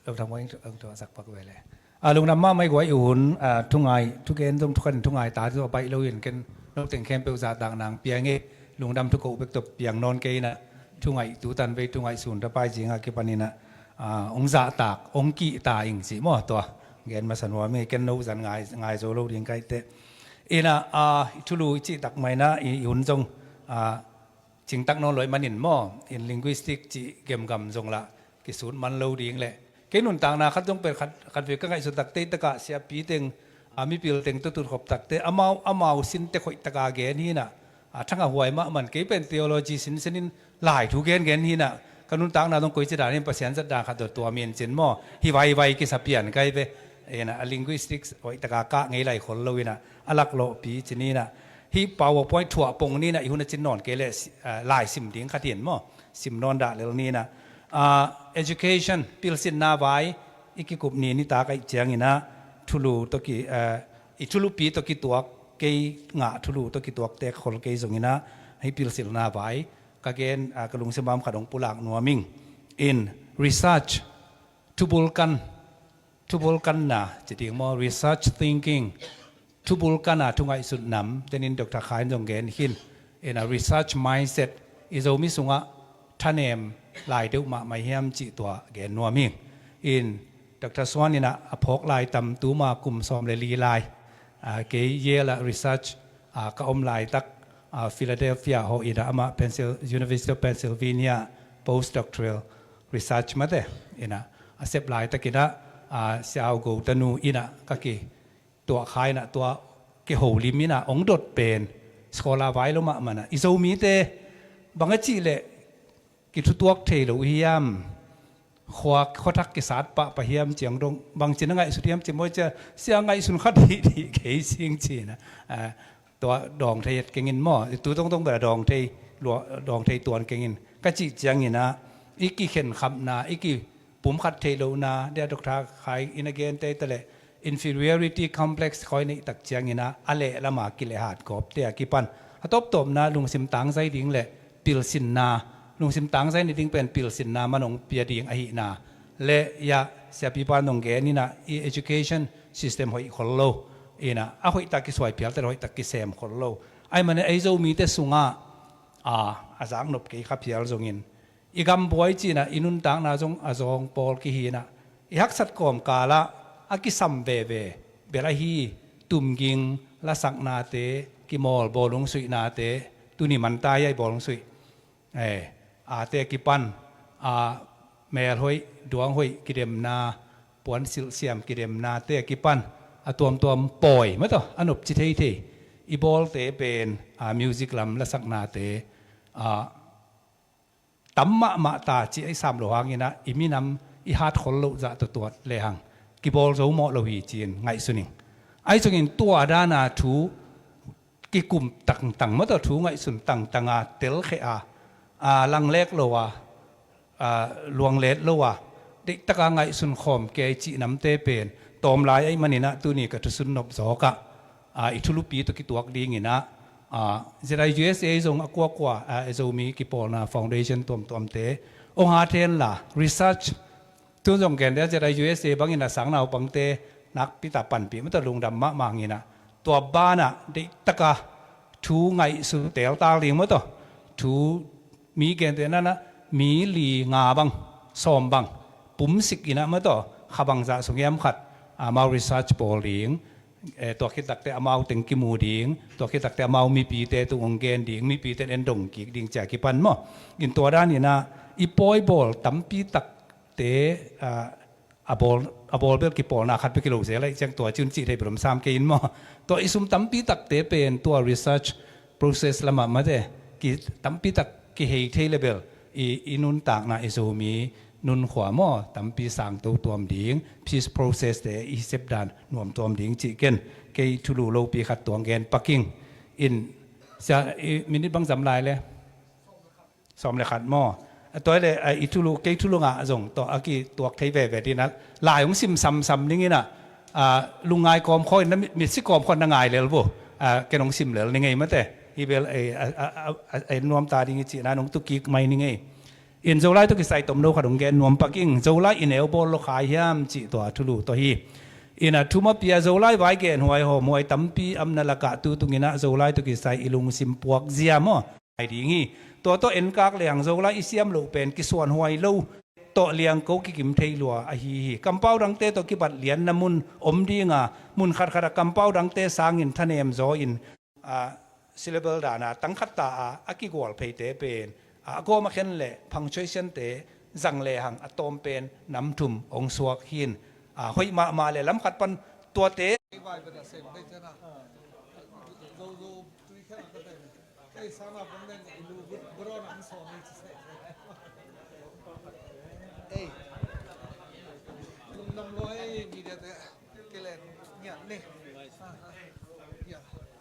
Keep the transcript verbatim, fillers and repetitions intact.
Dr. Muang, ang tuah sak pak ve le. A, lungdam mahmah i guai uh hun, a, thungai, thugen zong thukhat in thungai ta, tua baih lo in ken noteng khempeuh zahtak nang piang e, lungdam thukoh bek tawh piang nawn kei inah, thungaih tutan vei thungaih sun thapai zingah kipan inah, a, hong zahtak, hong kihta ing cih maw tua. Gen masa nuam e, ken no zan ngai, ngai zo lo ding kaite. Inah, a, i thulu i cihtak mah inah, i, i hun zong, a, cingtak nawn lo ahih manin maw, in linguistic cih gemgam zong lah kisut man lo ding leh. Kei nuntakna khat zong pen khat, khat vei ka ngaihsut takte takah siapi teng, a, mipil teng tawh tutkhop takte amau, amau sin tek hoih taka gen hinah, a, thangah huai mahmah in kei pen theology sinsin in lai thu gengen hinah, ka nuntakna zong koici dan in Pasian zat dan khat tawh tuam in cin maw, hi vaivai kisa pian kai ve. Inah, a, linguistics hoih taka kah ngei lai khol lo inah, a laklawhpi ci ninah, hih PowerPoint thuah pong ninah, i hun a cin nawn kei leh, si-, a, lai sim ding khat hin maw, sim nawn dah lel ninah. A, education, pilsinna vai, i kikup ni nitak ahih cianginah, thulu tawh ki, a, i thulupi tawh kituak, kei ngah thulu tawh kituak tek khol kei zonginah, hih pilsinna vai, ka gen, a, ka lungsim a om khat hong pulak nuam ing. In research, thubulkan, thubulkanna ci ding maw, research thinking, thubulkanna thu ngaihsut nam, tenin Dr. Khai in zong gen khin. In a research mindset, i Zomi sungah thanem lai deuh mahmah hiam cih tua gen nuam hi. In Dr. Suan inah a phawk lai tam tuma kum sawm le li lai, a, kei Yale ah research, a, ka om laitak, a, Philadelphia hawh inah amah Pencil-, University of Pennsylvania postdoctoral research mate inah a sep laitakinah, a, Siau Go tanu inah ka kituah kha inah tua kiholim inah hong dot pen scholar vai lo mahmah inah, i Zomite bang a cih leh kithutuak thei lo hiam, khua khuathak kisat pahpah hiam ciang dong bangci na ngaihsut hiam ci maw cia, sia ngaihsun khat hih hih kei sing cinah, a, tua dawng thei et kengin maw, tu tongtong bela dawng thei, lua-, dawng thei tuan kengin ka cih cianginah, i kikhenkhapna, i kipumkhat theih lohna, dia Dr. Khai in a gen tei taleh inferiority complex khawi neih tak cianginah, a leh lama kilehat gawpte a kipan a tawptawpna lungsim tangzai ding le pilsinna, lungsim tangzai ni ding pen pilsinna man hong pia ding ahihna le, ya, siapipa nong gen inah i education system hoih khol lo inah, a hoihtak kisuai phial taleh hoihtak kisem khol lo. Ahih manin ei Zomite sungah, a, a zaknop kei kha phial zongin, i gambuai cinah i nuntakna zong a zawng pawl kihinah, i haksat kawmkalah a kisam veve bel ahi, tumging lasaknate, kimawl bawlung suihnate, tuni manta ia i bawlung suih, e, ate a kipan, a, mel hoih, duang hoih kidemna, puan silh siam kidemnate a kipan a tuamtuam pawi mataw, a nopci theithei i bawlte pen, a, music lam lasaknate, a, tam mahmah ta ci a i sam lo hanginah, i minam i hat khol loh zah tuatuat lehang kibawl zo mawh lo hi ci-in ngaihsun ing. Ahi zongin tua dana thu kikum tangtang mataw, thu ngaihsun tangtanga telkheh a, a, langlek lo a, a, luanglet lo a, deihtaka ngaihsun khawm kei cih namte pen tawm lai ahih maninah tuni ka thusun nop zawkah, a, i thulupi tawh kituak dinginah, a, Z I U S A zong a kuakua, a, Zomi kipawlna foundation tuamtuamte hong hat henla research, tun zong gen dia Z I U S A bangin a sang naupangte nakpita panpih mataw, lungdam mahmah hanginah, tua banah deihtaka thu ngaihsun teltal ding mataw, thu mi gente nanah mi li nga bang, sawm bang pumsik inah mataw, kha bangzah sung hiam khat amau research bawl ding, e, tua khit takte amau teng kimu ding, tua khit takte amau mipite tung hong gen ding, mipite en dong kik ding cia kipan maw. In tua daninah i pawi bawl tampi takte, a, a bawl, a bawl bel kipawlna khat bek kilo zel ahih ciang tua cun cih thei bel om sam kei in maw. Tua i sum tampi takte pen tua research process lamah mate, ki tampi tak kihei thei le bel i, i nuntakna i Zomi nunkhua maw, tampi sangto tuam ding, peace process te i sepdan nuam tuam ding cih ken, kei thulu lopi khat tuang gen paking in, sia, i minute bang zam lai le? Sawm le khat maw? A tua le, a, i thulu, kei thulu ngah zong tawh a kituak thei veve dinah, lai hong sim samsam dinginah, a, lungngai kawmkhaw in na mit, mitsi kawmkhaw na ngai lel vo. A, ken hong sim lel ni ngei mate. Hi bel, e, a, a, a, a, en nuam ta ding i cihna nong tukik mai ni ngei. In Zolai tawh kisai tomno khat hong gen nuam pak ing. Zolai i neu bawl lo khai hiam cih tua thulu tawh hi. In a thuma pia Zolai vai genhuai hawmhuai tampi amna lakah tu tunginah Zolai tawh kisai i lungsim puak zia maw? Ai ding hi. Tua tawh enkak lehang Zolai i siam loh pen kisuanhuai lo tawh liangko kikim thei lua ahi hi. Kampau dangte tawh kibat lianna mun om dinga mun khatkhat a kampau dangte sangin thanem zaw in a syllable dana tangkhat ta a a kigual pheite pen a gawm a khen le punctuation te zang lehang a tawm pen nam thum hong suak hin a hoih mahmah le lamkhat pan tuate. Ei, lungdam lua ei, media te. Kelen ngiat ni.